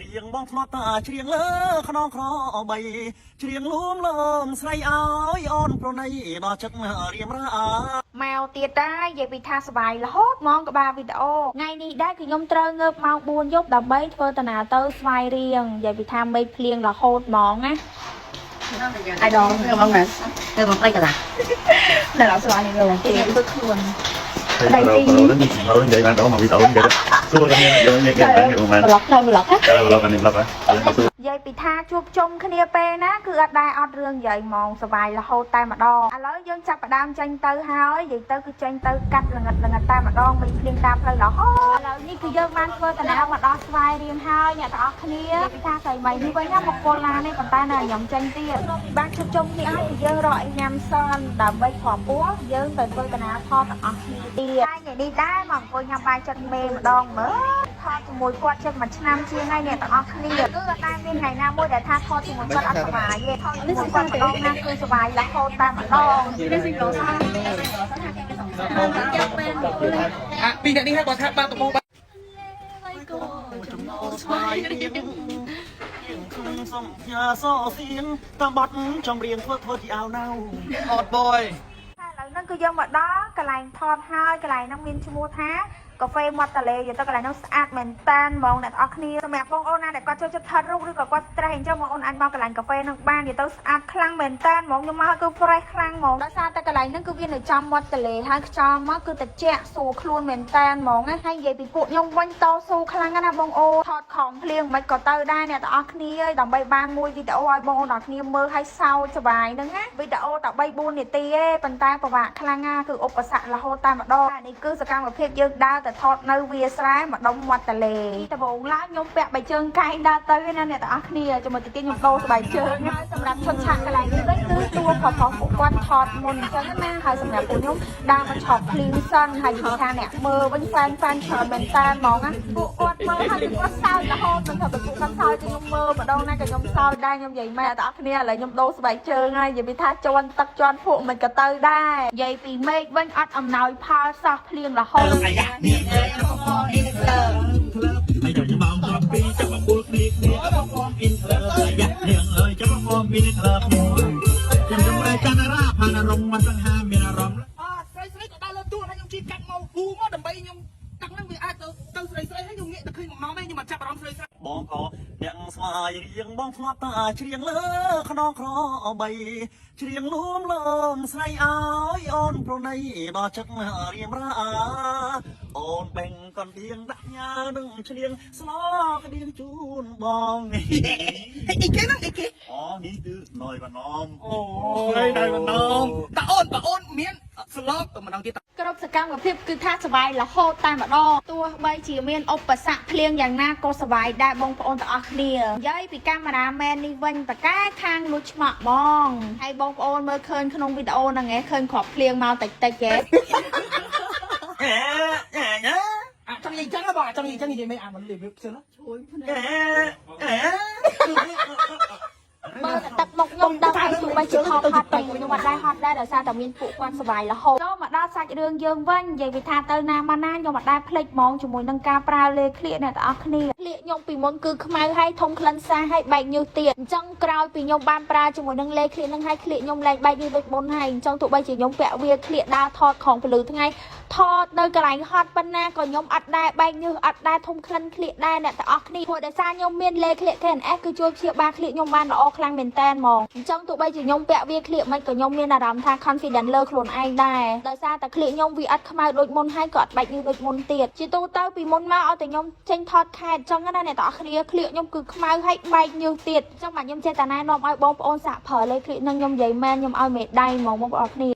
រៀងបងធ្លាប់តាច្រៀងលើខ្នងក្របីច្រៀងលួមលោមស្រីឲ្យអូនប្រណីដល់ចិត្តរៀមរា មកទៀតដែរនិយាយពីថាសប្បាយរហូតហ្មងក្បាលវីដេអូថ្ងៃនេះដែរគឺខ្ញុំត្រូវងើបម៉ោង4យប់ដើម្បីធ្វើដំណើរទៅស្វាយរៀងនិយាយពីថាមេឃភ្លៀងរហូតហ្មងណា អាយដង ទៅមកណាទៅមកព្រៃកន្លះ នៅដល់ស្វាយរៀង គេធ្វើខ្លួន ដីទីនេះនិយាយបានដល់មកវីដេអូនិយាយសួរគ្នាយកនិយាយគ្នាបាន ប្លុកទៅប្លុកណា តែប្លុកអានេះប្លុកហ៎សួរ និយាយពីថាជួបជុំគ្នាពេលណាគឺអត់ដែរអត់រឿងនិយាយហ្មងសប្បាយរហូតតែម្ដងឥឡូវយើងចាប់ផ្ដើមចេញទៅហើយនិយាយទៅគឺចេញទៅកាត់ល្ងិតល្ងិតតែម្ដងមិនភ្លៀងតាមផ្លូវរហូតឥឡូវនេះគឺយើងបានធ្វើដំណើរមកដល់ស្វាយរៀងហើយអ្នកទាំងអស់គ្នានិយាយពីថាស្រីមីនេះវិញណាមកពលឡាននេះប៉ុន្តែនៅខ្ញុំចេញទៀតបានជួបជុំគ្នាហើយគឺយើងរកអីញ៉ាំសនដើម្បីគ្រាប់ពោះយើងទៅធ្វើដំណើរថតទាំងអស់គ្នាទៀតហើយថ្ងៃនេះដែរមកអង្គុយញ៉ាំបាយចិត្តមេម្ដងមើល ថតជាមួយគាត់ជិតមួយឆ្នាំជាងហើយអ្នកទាំងអស់គ្នាគឺអត់ដែលមានថ្ងៃណាមួយដែលថាថតជាមួយគាត់អត់សប្បាយទេថតជាមួយគាត់ម្ដងណាគឺសប្បាយរហូតតែម្ដង អាពីរអ្នកនេះហើយបើថាបានដំបូងបាន ចំណោស្វាយរៀងខ្ញុំសុំផ្ញើសរសៀងតាមបត់ចម្រៀងធ្វើធ្វើទីអោណៅ អត់បយ ឥឡូវហ្នឹងគឺយើងមកដល់កន្លែងថតហើយកន្លែងហ្នឹងមានឈ្មោះថាកាហ្វេមាត់តាលេនិយាយទៅកន្លែងហ្នឹងស្អាតមែនតានហ្មងអ្នកទាំងអស់គ្នាសម្រាប់បងអូនណាដែលគាត់ចូលចិត្តថតរូបឬក៏គាត់ stress អញ្ចឹងបងអូនអាចមកកន្លែងកាហ្វេហ្នឹងបាននិយាយទៅស្អាតខ្លាំងមែនតានហ្មងខ្ញុំមកគឺ fresh ខ្លាំងហ្មងដោយសារតែកន្លែងហ្នឹងគឺវានៅចំមាត់ទន្លេហើយខ្យល់មកគឺត្រជាក់ស្រួលខ្លួនមែនតានហ្មងណាហើយនិយាយពីពួកខ្ញុំវិញតស៊ូខ្លាំងណាស់ណាបងអូនថតខំភ្លៀងមិនក៏ទៅដែរអ្នកទាំងអស់គ្នាដើម្បីបានមួយវីដេអូឲ្យបងអូនទាំងអស់គ្នាមើលឲ្យសោចសប្បាយហ្នឹងណាវីដេអូតែ3 4នាទីទេប៉ុន្តែពិបាកខ្លាំងណាស់គឺឧបសគ្គរហូតតែម្ដងនេះគឺសកម្មភាពយើងដើរទៅថតនៅវាស្រែម្ដុំមាត់ទន្លេដំបូងឡើងខ្ញុំពាក់បៃជើងកែងដើរទៅណាអ្នកទាំងអស់គ្នាជាមួយទៅទៀតខ្ញុំដូរស្បែកជើងហើយសម្រាប់ឈុតឆាកកន្លែងនេះវិញគឺតួផផពួកគាត់ថតមុនអញ្ចឹងណាហើយសម្រាប់ពួកខ្ញុំដើរមកឆប់ភ្លៀងសិនហើយនិយាយថាអ្នកមើលវិញ fan fan ច្រើនមែនតើហ្មងណាពួកគាត់មើលហើយគឺគាត់សើចរហូតមិនថាពួកគាត់សើចគឺខ្ញុំមើលម្ដងណាក៏ខ្ញុំសើចដែរខ្ញុំនិយាយមែនអ្នកទាំងអស់គ្នាឥឡូវខ្ញុំដូរស្បែកជើងហើយនិយាយពីថាជន់ទឹកជន់ភក់មិនក៏ទៅដែរនិយាយពីមេឃវិញអត់អំណោយផលសោះភ្លៀងរហូត អាយ៉ានេះហើយចាំម៉ោង12ចាំបួលគ្នាគ្នាបងអ៊ីនក្លឹបអាយ៉ានាងអើយចាំបងអ៊ីនក្លឹបខ្ញុំខ្ញុំរែចាន់រាផានអារម្មណ៍មកសង្ហាមានអារម្មណ៍ អស្រីស្រីក៏ដើរលើទូហើយខ្ញុំជិះកាត់មកគូមកដើម្បីខ្ញុំទឹកហ្នឹងវាអាចទៅទៅស្រីស្រីហើយខ្ញុំងាកទៅឃើញមកម៉ោងខ្ញុំមកចាប់អារម្មណ៍ស្រីស្រី បងក៏អ្នកស្វាយរៀងបងធ្លាប់តាច្រៀងលើខ្នងក្របីច្រៀងលួមលោមស្រីឲ្យអូនប្រណីដល់ចិត្តរៀមរាអូនបេងកណ្ដៀងដាក់ញើនឹងច្រៀងស្លកដៀងជូនបង អីគេហ្នឹងអីគេ អូនេះគឺណយបាណំ អូយណយបណ្ដងតាអូនតាអូនមានស្លកទៅម្ដងទៀត គ្រប់សកម្មភាពគឺថាសប្បាយរហូតតែម្ដងទោះបីជាមានឧបសគ្គភ្លៀងយ៉ាងណាក៏សប្បាយដែរបងប្អូនទាំងអស់គ្នានិយាយពីកាមេរ៉ាមែននេះវិញតកែខាងលួចឆ្មក់ហ្មងហើយបងប្អូនមើលឃើញក្នុងវីដេអូហ្នឹងឯងឃើញគ្រាប់ភ្លៀងមកតិចតិចៗឯង អេអេអេ អាចង់និយាយចឹងបងអាចង់និយាយចឹងនិយាយមិនអាមិននិយាយវាផ្សេង អេអេ មើលតែទឹកមុខខ្ញុំដឹងហើយទោះបីជាថតហត់តែខ្ញុំអត់ដែរហត់ដែរដោយសារតែមានពួកគាត់សប្បាយរហូតចូលមកដល់សាច់រឿងយើងវិញនិយាយវាថាទៅណាមកណាខ្ញុំអត់ដែរភ្លេចហ្មងជាមួយនឹងការប្រើលេក្លៀកអ្នកទាំងអស់គ្នាក្លៀកខ្ញុំពីមុនគឺខ្មៅហើយធំក្លិនសាហើយបែកញើសទៀតអញ្ចឹងក្រោយពីខ្ញុំបានប្រើជាមួយនឹងលេក្លៀកនឹងហើយក្លៀកខ្ញុំលែងបែកញើសដូចមុនហើយអញ្ចឹងទោះបីជាខ្ញុំពាក់វាក្លៀកដើរថតของពលឺថ្ងៃថតនៅកន្លែងហត់ប៉ុណ្ណាក៏ខ្ញុំអត់ដែរបែកញើសអត់ដែរធំក្លិនក្លៀកដែរអ្នកទាំងអស់គ្នាព្រោះដោយសារខ្ញុំមានលេក្លៀក KNS គឺជួយព្យាបាលក្លៀកខ្ញុំបានល្អខ្លាំងមែនតើហ្មងអញ្ចឹងទោះបីជាខ្ញុំពាក់វាក្លៀកមិនក៏ខ្ញុំមានអារម្មណ៍ថា confident លើខ្លួនឯងដែរដោយសារតែក្លៀកខ្ញុំវាអត់ខ្មៅដូចមុនហើយក៏អត់បែកញើសដូចមុនទៀតជាទូទៅពីមុនមកឲ្យតែខ្ញុំចេញថតខែអញ្ចឹងណាអ្នកទាំងអស់គ្នាក្លៀកខ្ញុំគឺខ្មៅហើយបែកញើសទៀតអញ្ចឹងបាទខ្ញុំចេះតែណែនាំឲ្យបងប្អូនសាកប្រើលេក្លៀកនឹងខ្ញុំនិយាយមែនខ្ញុំឲ្យមេដៃហ្មងបងប្អូនគ្នា។